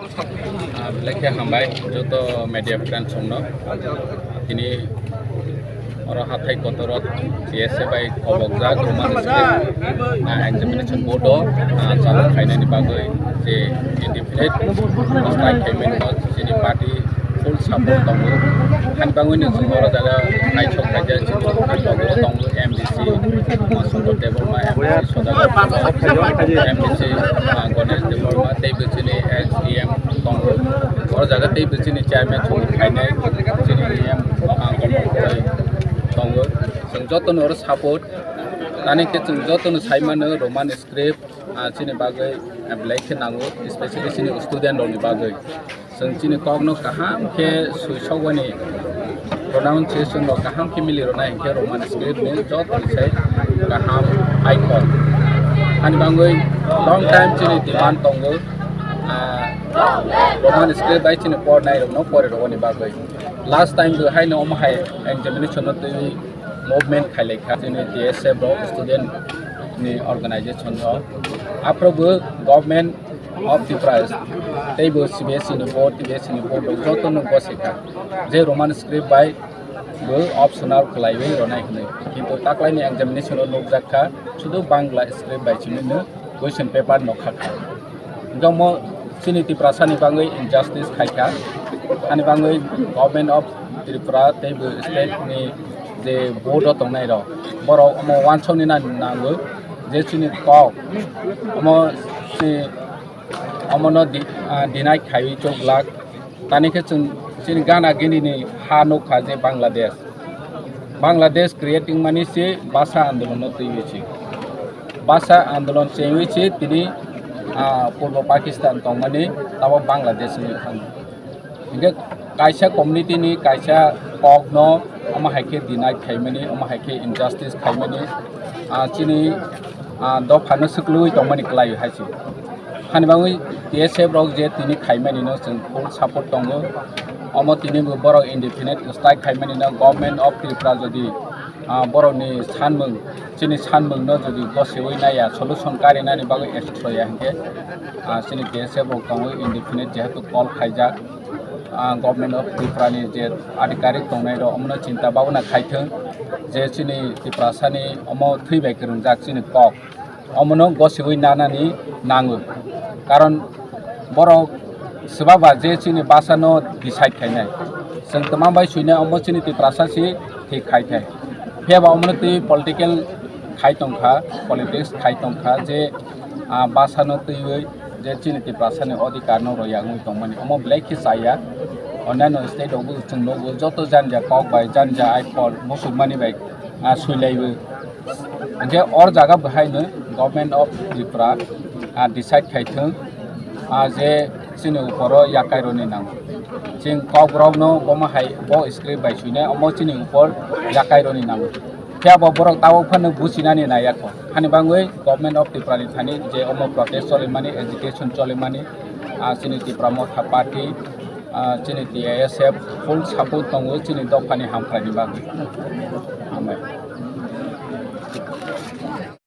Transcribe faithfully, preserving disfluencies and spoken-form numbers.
Ah, belai khe hambai joto media friends rokno. Tini oro hathai kotor o T S A bai kobokjak Roman script, ah, examination board o, ah, chalok khainani bagwi je indefinite strike khaimani no chini party full support tongo. Hani bagwi no chwng oro jaga naithok khaijak chini tongo, tongo M D C, ah, Shankar Debbarma, M D C Sodagar, M D C, ah, Ganesh Debbarma, tei bo chini S D M tongo. Oro jaga tei bo chini chairman chwng khainai, chini E M, ah, tongo. Chwng jotono oro support, nani khe chwng jotono sai mano Roman script, ah, chini bagwi, ah, belai khe nango, especially chini student rokni bagwi. Chwng chini kokno kaham khe suisokmani, pronunciation rok kaham khe mili rwnai hinkhe Roman script ni joto ni sai kaham icon. Ani bagwi long time chini demand tongo, ah, Roman script bai chini pornai rokno pore rwani bagwi. Last time bo haino omo hai examination no twi movement khailai kha chini T S F rok student ni organization rok. Aphuru bo government of Tripura tei bo C B S E ni board, T B S E ni board rok joto no gosai kha je Roman script bai bo optional khlaiwi rwnai hwnwi. Kintu taklaini examination o nukjak kha sudu Bangla script bai simi no question paper no kha kha. Hingke omo chini Tiprasani bagwi injustice khaikha, ani bagwi Government of Tripura tei bo state ni je board o tongnai rok, borok omo wansokni na nango je chini kok omo si omono di-, ah, deny khaiwi chuk glak. Tani khe chwng chini gana gini ni ha nukha je Bangladesh. Bangladesh creating mani se basa andolon no twiwi se. Basa andolon chengwi se tini, ah, Purbo Pakistan tongmani tabo Bangladesh ni thang. Hingke kaisa community ni kaisa kok no omo hai khe deny khaimani, omo hai khe injustice khaimani, ah, chini, ah, dopha no swklwi tongmani kwlai hai se. Hani bagwi T S F rok je tini khaimani no chwng full support tongo. Omo tini bo borok indefinite strike khaimani no Government of Tripura jodi, ah, borok ni sanmung, chini sanmung no jodi gosiwi naiya, solution karinani bagwi action soya hinkhe, ah, chini T S F rok tongo indefinite jehetu call khaijak, ah, Government of Tripura ni je adhikarik tongnai rok omono chinta babona khaithwng je chini Tiprasani omo thwi bai kwrwngjak chini kok. Omono gosiwi nanani nango. Karon borok swbaba je chini basa no decide khainai. Chwng twma bai suinai omo chini Tiprasa si thik khai thai. Phiya ba omono twi political khai tongkha, politics khai tongkha je, ah, basa no twiwi je chini Tiprasa ni odhikar no roya wngwi tongmani. Omo belai khe chaya. Onano state rok bo chwng nogo joto janja kok bai janja ai phol muchungmani bai, ah, suilaiwi. Hingke or jaga bahai no Government of Tripura, ah, decide khai thung, ah, je chini uporo yakai roni nango. Chwng kok rok no bomo hai bo script bai suinai omo chini upor yakai roni nango. Phiya bo borok tabok phano buchinani naiya kho. Hani bagwi Government of Tripura ni thani je omo protest cholimani, agitation cholimani, ah, chini Tipra Motha Party, ah, chini T S F full support tongo chini dophani hamkrai ni bagwi. Hambai.